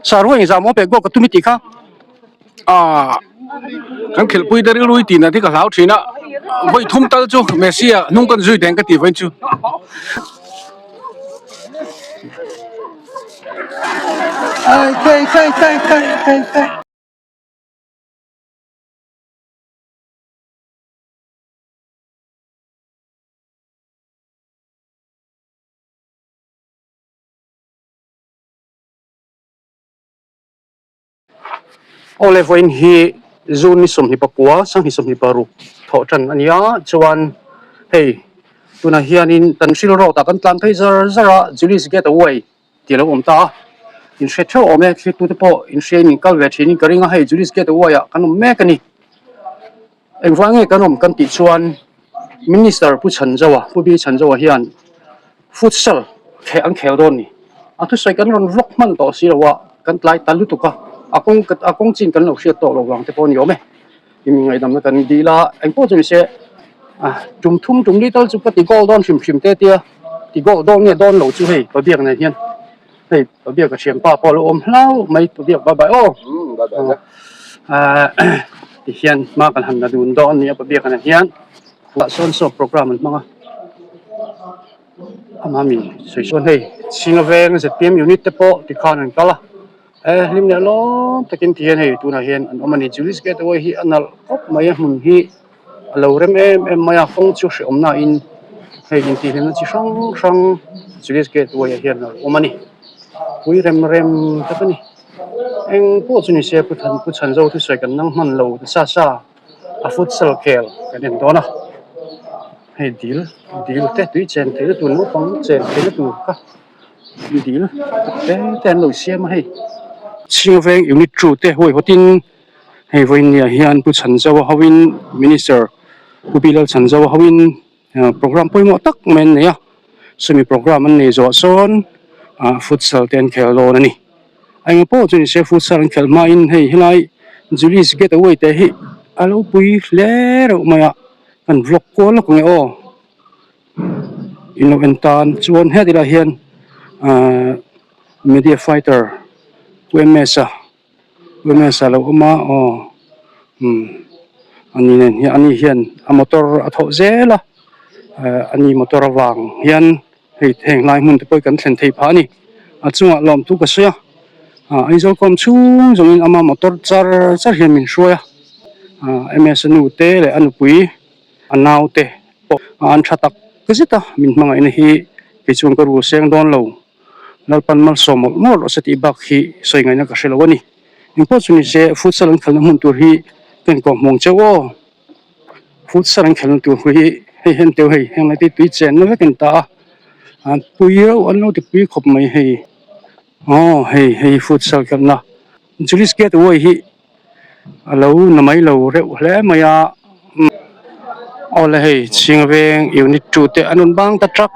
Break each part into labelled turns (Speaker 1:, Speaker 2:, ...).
Speaker 1: Saruai engzah maw pek goal ka tum i tih kha.
Speaker 2: Aaa kan khelhpui te rilru i tih nat hi ka hlau thin a, vawi thum tal chu Messi a hnung kan zui teng ka tih vawiin chu.
Speaker 1: Awle vawiin hi June ni 24 sanghnih 26 thawh tan a nia chuan hei tunah hianin kan hrilh rawt ah kan tlan phei zar zar a Julius Getaway tih a lo awm ta a in hre theuh awm e thlir tute pawh in hria in in kal ve thin in ka ring a hei Julius Getaway ah kan awm mek a ni engvang nge kan awm kan tih chuan Minister Pu Chhanzoa Pu B Chhanzoa hian Futsal kheh an khel dawn ni. A thusawi kan rawn vlog hman tawh si lo a, kan tlai ta lutuk a, a kawng a kawng chin kan lo hriat tawh lo vang te pawh a ni awm e. Imi ngaihdamna kan dil a, engpawh chu ni se, tum thum tum li tal chu ka ti goal dawn hrim hrim te tia, ti goal dawn nge dawn lo chu hei Pabiak nen hian hei Pabiak a thianpa pawh a lo awm hlau mai Pabiak bye bye aw. Tihian hma kan han la dun dawn a ni a Pabiak nen hian. Tah sawn saw program an hmang a amah min sawi chuan hei chhinga veng zpm unit te pawh tikhan an kal a e hlim leh lawm takin ti hian hei tunah hian an awm a ni Julius Gateway hi a nalh khawp mai a hmun hi a lo rem em em mai a kawng chu hrehawm na in hei intihhlimna chi hrang hrang Julius Gateway ah hian a lo awm a ni pui rem rem tak a ni eng pawh chu ni se pu than pu chhanzo thusawi kan nang hman lo sa sa. A futsal khel kan en dawn a hei dil dil te tui chen theihna tur naupang chen theihna tur kha dil te te an lo siam a hei chhing veng unit two te huaihawtin hei vawinia hian pu Chhanzoa hoin minister pu Bilal Chhanzoa hoin program pawimawh tak mai an nei a chumi program an nei zawh sawn ah futsal te an khel dawn a ni. Engah pawh chu ni se futsal an khelh hmain hei helai Julie's Getaway te hi a lo pui hle reuh mai a kan vlog kual lawk ang e aw in lo en tan chuan heti lai hian ahh media fighter U M S a U M S a lo awm a aw umm ani nen hian ani hian a motor a thawh zel a ahh ani motor avang hian. Hei heng lai hmun te pawh hi kan thlen thei phah a ni. A chungah lawmthu ka sawi a, ah Aizawl kawm chhung zawngin ama motor char char hian min hruai a, ah M_S a nu te leh a nupui a nau te pawh an tha tak zet a, min hmangaihna hi kei chuan ka rul seng dawn lo. Lalpan malsawm mawlh mawlh rawh se tih bak hi sawi ngaihna ka hre lo a ni. Engpawh chu ni se futsal an khalhna hmun tur hi ka inkawh hmuang cheu aw. Futsal an khelhna tur hi hei hian teu hei heng lai te hi tui chenna vek a ni ta a an pui reuh an lo ti pui khawp mai hei aw hei hei futsal khelhna Julius Gateway hi a lo na mai lo reuh hle mai a awle hei chhinga veng unit two te an rawn bang ta trak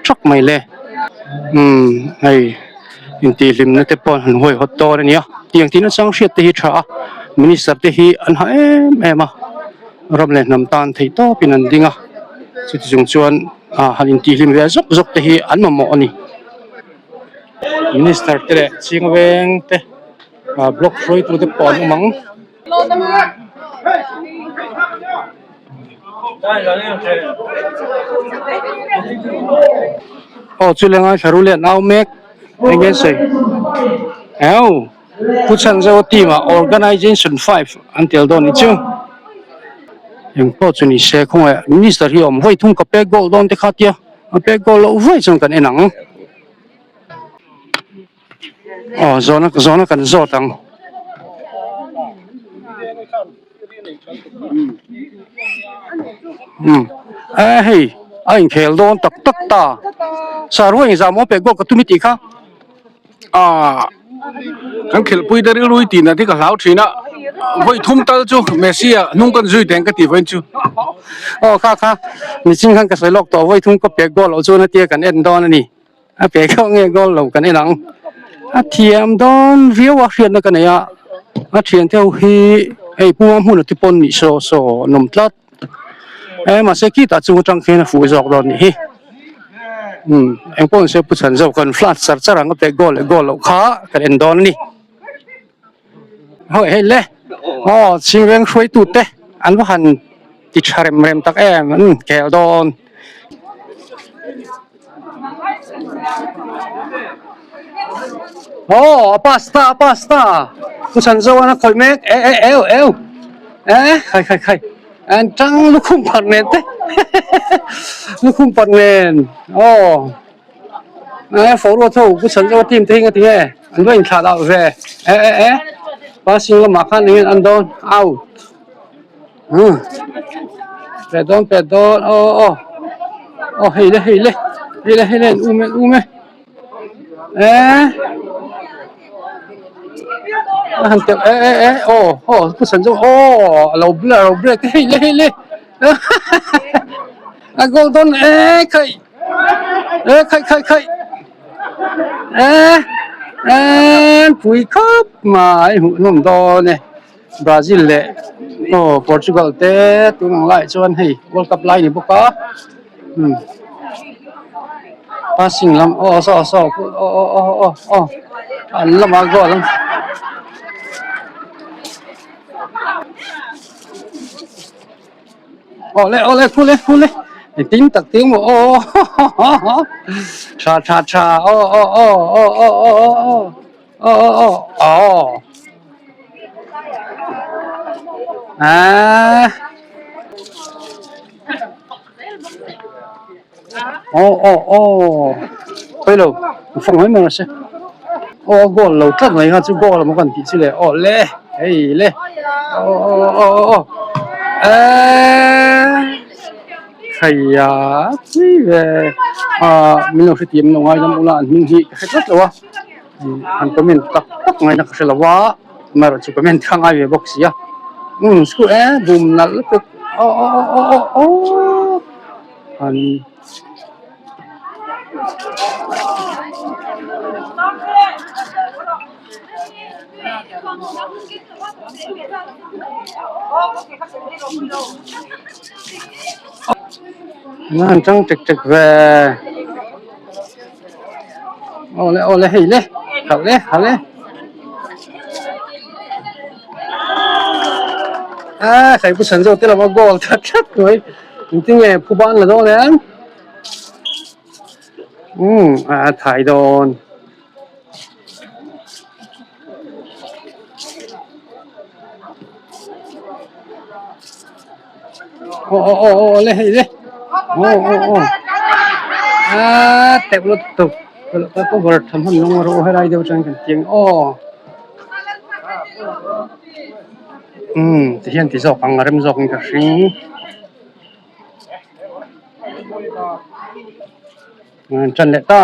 Speaker 1: trak mai le umm hei intihhlimna te pawh an han huaihawt dawn a ni a tiang tihna chang hriat te hi tha a minister te hi an ha em em a ram leh hnam tan theih tawpin an ding a chuti chung chuan ah han intihhlim ve zawk zawk te hi an mamawh a ni minister te leh chhing veng te ah block hruaitu te pawh an awm ang. Aw chu lenga thlaru leh an au mek eng nge sawi eo Pu Chhanzo team ah organization 5 an tel dawn ni chu eng pawh chu ni se khawngaih minister hi a awm vawi thung ka pek goal dawn te kha tia a pek goal loh vawi chuan kan en ang. Aw zawhna zawhna kan zawt ang. Umm e hei a inkhel dawn tak tak ta saruai engzah maw pek goal ka tum i tih kha.
Speaker 2: Aaa kan khelhpui te rilru i tih nat hi ka hlau thin a vawi thum tal chu Messi a hnung kan zui teng ka tih vawiin chu.
Speaker 1: Aw kha kha mihring khan ka sawi lawk tawh vawi thum ka pek goal loh chuan hetia kan en dawn a ni. A pe khauh nge goal lo kan en ang. A thiam dawn viau a hriatna ka nei a, a thiante ho hi hei hmua hmun a ti pawn nih saw saw an awm tlat. E mahse khitah chung atang khian a fuh zawk dawn nih hi. Umm engpawh nise Pu Chhanzo kan flat char char ang a pe goal leh goal loh kha kan en dawn a ni. Hawi hei le aw chhingveng hruaitute an va han ti tha rem rem tak em an kel dawn. Aw a pass ta a pass ta pu Chhanzoan a khawih mek e e eu eu e khai khai khai an tang lukhum parh nen te lukhum parh nen aw. E forward ho pu chhan zawk a team te hi nga tinge an va inthlah loh ve e e e passing lamah khan engin an dawn out umm pe dawn pe dawn aw aw aw hei le hei le hei le hei le an um e an um e e a han teuh e e e aw aw pu chhan zawk aw a lo blur a lo break hei le hei le a goal dawn e khaih. E khaih khaih khaih e e pui khawp mai hmuh nawm dawn e Brazil leh aw Portugal te tun ang laiah chuan hei world cup lai a ni bawk a umm passing lam aw saw saw aw aw aw aw aw an lamah goal an Aw le aw le khu le khu le engtin tak tih maw aw aw tha tha tha aw aw aw aw aw aw aw aw aw aw aw aaa aw aw aw khawi lo fang mai mai rawh se aw goal lo tlat mai kha chu goal emaw kan tih chu le aw le hei le aw aw aw aw aw eeee khaia pui ve ah min lo hrethiam lo ngai dam ula an hming hi ka hre tlat lo a an comment tak tak ngaihna ka hre lo a amaherawhchu comment kha ngai ve bawk si a umm school e bum nalh lutuk aw aw aw aw aw an an tang tek tek ve aw le aw le hei le khalh le khalh le a khai pu chhan zawk te lama goal that that mai. Engtin nge phu ban la dawn em? Umm a thai dawn. Aw aw aw aw le hei le aw aw aw a teuh lutuk ka cover tham hman lo rawh helai deuh atang kan tiang aw. Umm ti hian ti zawk ang a rem zawk in ka hring an tan leh ta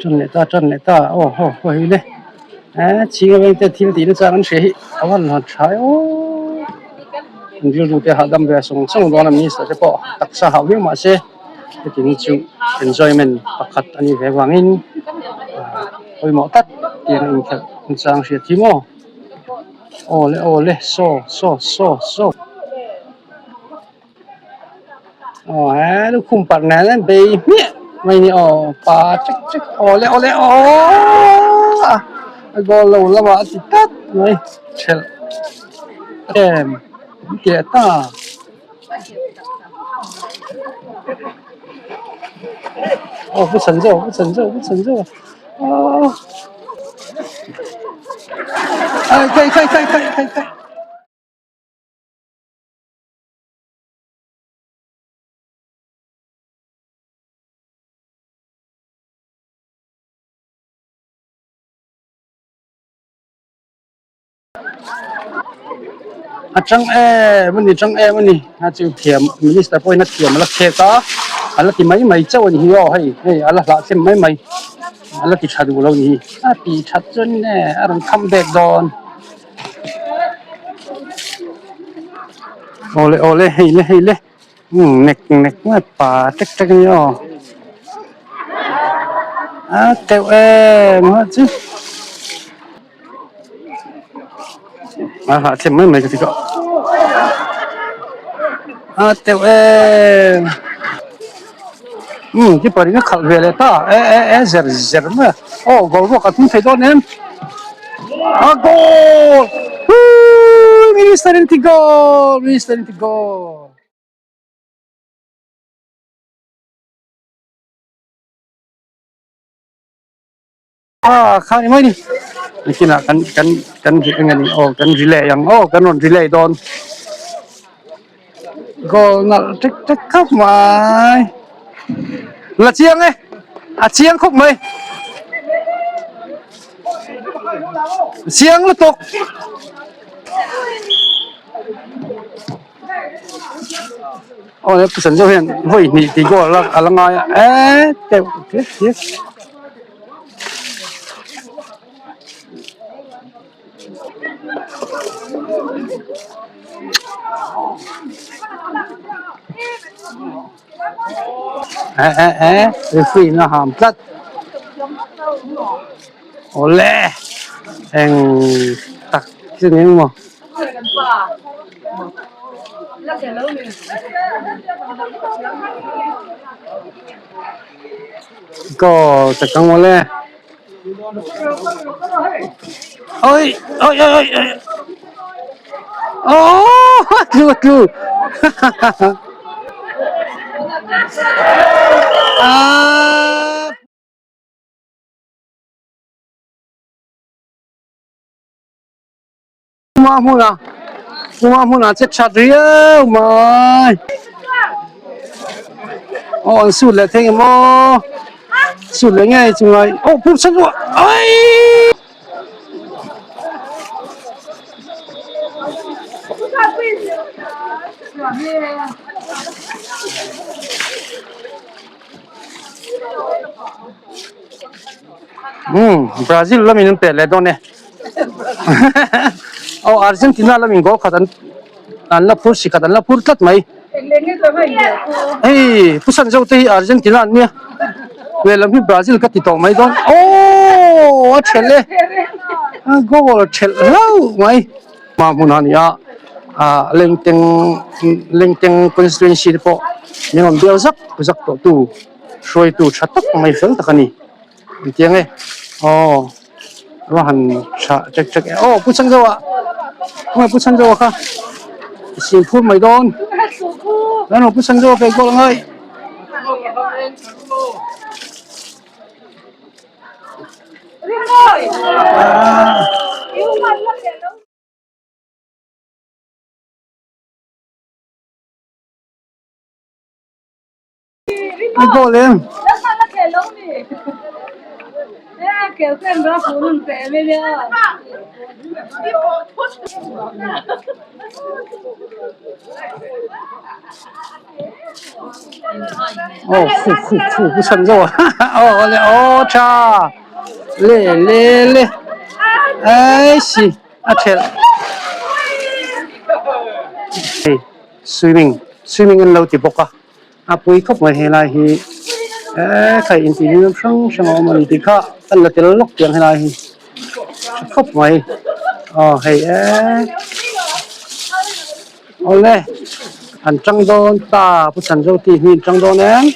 Speaker 1: tan leh ta tan leh ta aw haw haw hei le eh chhing aveng te thil tih na chang an hria hi a van han tha e aw an rilru te hahdam ve sawng sawng dawn a minister te pawh taksa hauh viau mahse heti chu enjoyment pakhat a nih ve avangin ah pawimawh tak tiang a inkhelh chang hriat hi maw. Aw le aw le saw saw saw saw aw he lukhum parh nen an bei hmiah mai ni aw pa chek chek aw le aw le aww a goal lo lamah a ti tlat mai thelh em an ti leh ta. Aw pu chhan zawk pu chhan zawk pu chhan zawk aw ai kai kai kai kai kai kai. A tang em a ni tang em a ni a chu thiam minister pawhin a thiam a la khek a a la ti mai mai chauh a ni hi aw hei hei a la hlah thlem mai mai a la ti tha duh lo a ni hi a ti that chuan e a rawn kham bek dawn awle awle hei le hei le umm nek nek mai pa tek tek a ni aw a teuh em a chu. A hah thlem mai mai ka ti tawh a teuh em umm keeper in a khalh ve leh ta e e e zer zer mai a aw goal ruak a tum thei dawn em. A goal! Woo! Minister in ti goal! Minister in ti goal! Ah, kha ni mai ni. Nikinah kan kan kan eng a ni aw kan relay ang aw kan rawn relay dawn. Goal nalh tek tek khawp mai. La chiang e. A chiang khawp mai. Chiang lutuk. Aw he pusan deuh hian vawi hnih tih goal a la ngai a eee teuh teh teh. Eh eh eh referee in a ham tlat awle eng tak chu ni emaw. Goal tak ang awle. Oi oi oi oi oi oh a tlu a tlu ah. Kuma hmuna kuma hmuna che that riau mai aw an sut leh thei emaw sut leh ngei chu ngai aw pu chhan ruah ai umm Brazil lamin an pet leh dawn e aw Argentina lamin goal khat an an la phur si khat an la phur tlat mai hei pu san zo te hi Argentina an nia lehlam hi Brazil ka ti tawh mai dawn aww a thelh e a goal a thelh hlauh mai hma hmun a ni a ah lengteng lengteng constituency te pawh min rawn bial zak zak tawh tu hruaitu tha tak mai fel tak a ni. Engtiang e aw a han tha ṭek ṭek e aw pu Chhanzoa khawngaih pu Chhanzoa kha a sim phur mai dawn chuan pu Chhanzoa pek bawk angai. A goal em? Oh, khu khu khu ku chan zo oh le oh cha le le le ai si a thel swimming swimming an lo ti bawk a a pui khawp mai helai hi eee khai intih hlim hrang hrang a awm a ni tih kha kan la tel lawk tiang helai hi tha khawp mai aw hei eee awle an tang dawn ta pu Chhanzo tih hi an tang dawn em.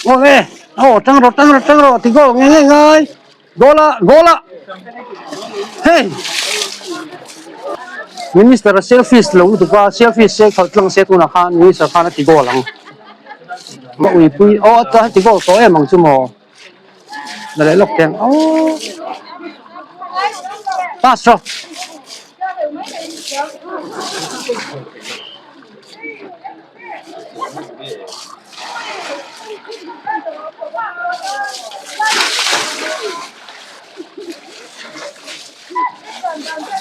Speaker 1: Awle aw tang rawh tang rawh tang rawh ti goal nge nge ngai goal a goal a hei minister a selfie lo lutuk a selfie se khalh tlang se tunah khan minister khan a ti goal ang. Ma uipui aw a ta ti goal tawh em ang chu maw la leh lawk teng aw pass rawh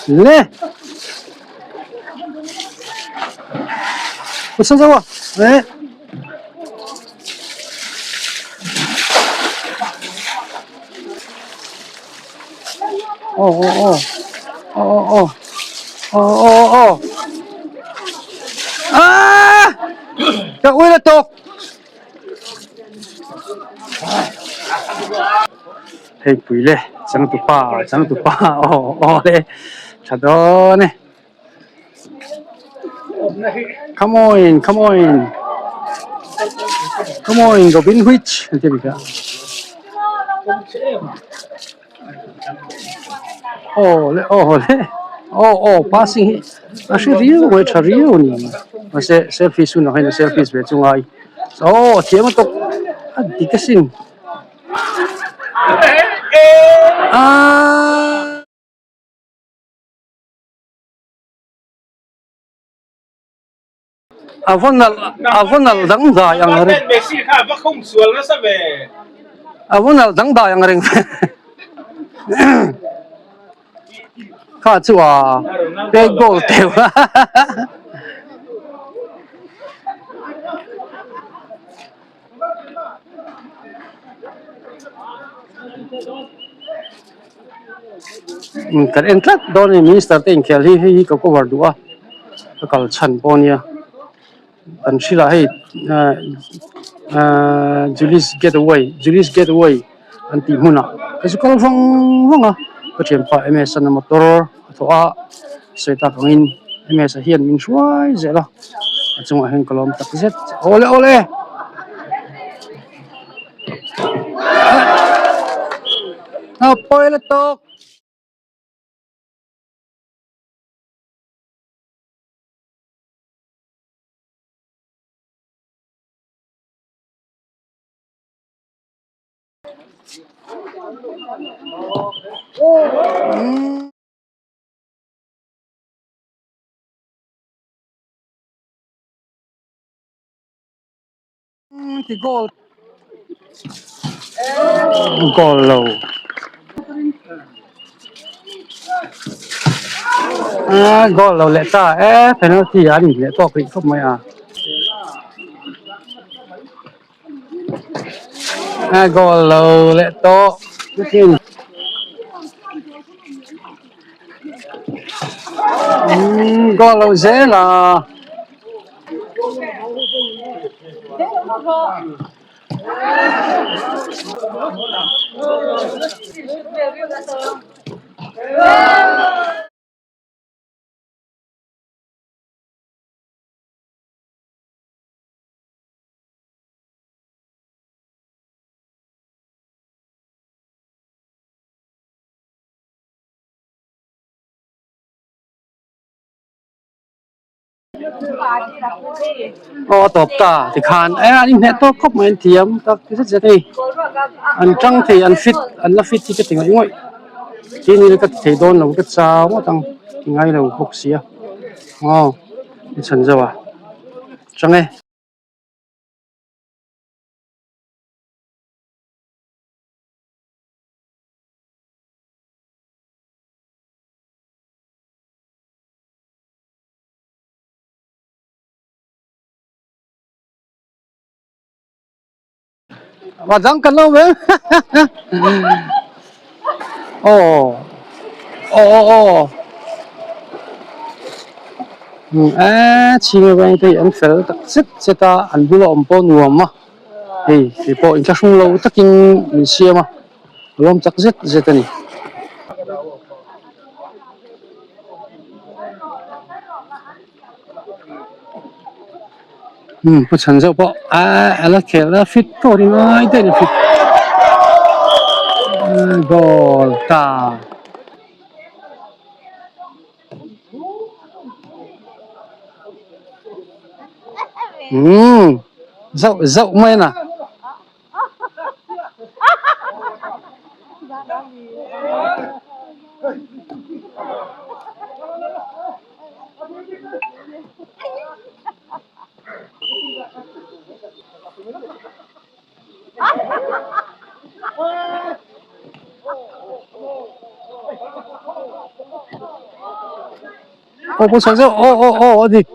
Speaker 1: le. Pu Sanzo a eh. Aw aw aw aw aw aw aw aw aw ah ka ui la tawk. Hei pui le changtupa changtupa aw aw le tha dawn e come on come on come on Robin Hood an ti a ni kha aw le aw le aw aw passing hi a hre riau mai tha riau a ni mahse selfie chu nang hian a selfie ve chu ngai aw a thiam a tawp a dik asin aaa. A va nalh a va nalh dangdai ang reng a va nalh dangdai ang reng kha chu a pek goal teuh Kan en tlat dawn a ni minister te inkhel hi hei hi ka cover duh a ka kal chhan pawh a nia kan hrilh ah hei ahh Julius getaway Julius getaway an tih hmunah ka zu kal vang vang a ka thianpa M S an a motor a thawh a sawi tak angin M S a hian min hruai zel a a chungah hian ka lawm tak zet awle awle. A pawi la tawk. Ti goal goal lo a goal lo leh ta e penalty an inhmeh tawk rih khawp mai a a goal lo leh tawh goal lo zel a. Aw a tawp ta tikhan e an inhmeh tawk khawp mai an thiam tak zet zet a ni an tang thei an fit an la fit hi ka ti ngawih ngawih tin ila ka ti thei dawn lo ka chau ngawt ang ti ngai lo bawk sia aw i chhan zauh a tang e. A dang kan lo ve aw aw aw aw a chhing veng te hi an fel tak zet zet a an bula awm pawh nuam a hei keipawh inthlahrung lo takin min siam a. A lawm chak zet zet a ni. Umm pu chhan zauh pawh aaa a la khel a fit tawh ri ngai daih a ni fit goal ta. Umm zauh zauh mai a na. Aw pawh chhan zeuh aw aw aw a dik.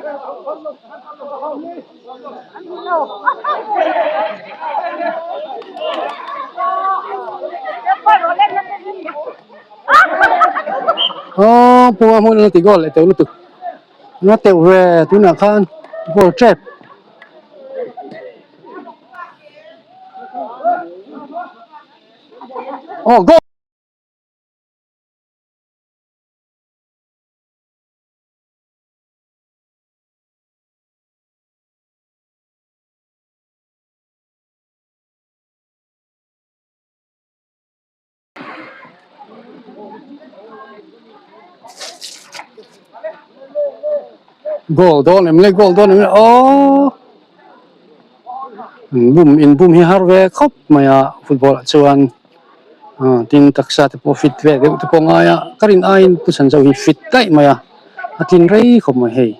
Speaker 1: Aww punga hmun an ti goal leh teuh lutuk nga teuh ve tunah khan goal tep. Aw goal. Goal dawn em le goal dawn em le aww in bum in bum hi har ve khawp mai a football ah chuan ah tin taksa te pawh fit ve deuh te pawh a ngai a ka rin aiin pu chhan zo hi fit daih mai a a tlin rei khawp mai hei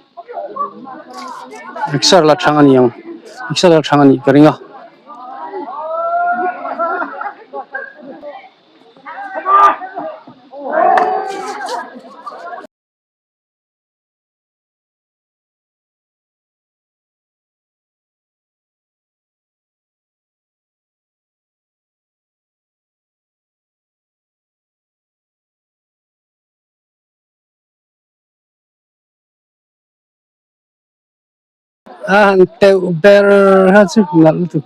Speaker 1: exer la chang a ni ang exer la chang a nih ka ring a. A han teuh ber kha chu nalh lutuk.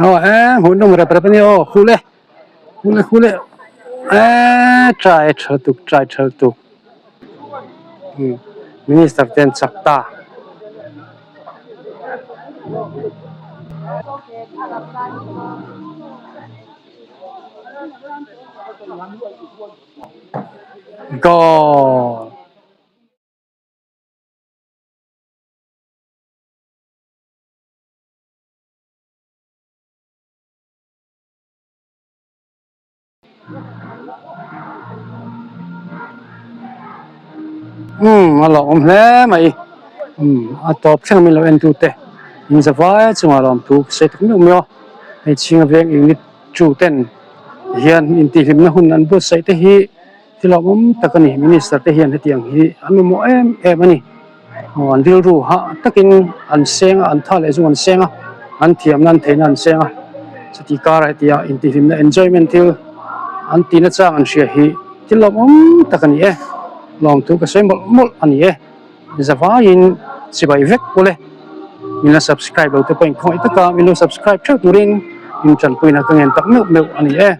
Speaker 1: Aw e hmuh nawm rep rep a nia aw khul e khul e khul e eee try tha lutuk try tha lutuk minister te an chak ta. Goal. Umm a lawm hle mai umm a tawp thleng min lo en tu te in za vai chungah lawmthu ka sawi tak meuh meuh a hei chhinga veng unit two ten hian intihhlimna hun an buatsaih te hi thil lawmawm tak a ni minister te hian hetiang hi an mamawh em em a ni aw an rilru hah takin an seng a an tha leh zung an seng a an thiamna an theihna an seng a chuti kara hetia intihhlimna enjoyment thil an tihna chang an hria hi thil lawmawm tak a ni e lawmthu ka sawi mawlh mawlh a ni e. Zavaiin chibai vek pawh le. Min la subscribe lo te pawh in khawngaih taka min lo subscribe theuh turin in tanpuina ka ngen tak meuh meuh a ni e.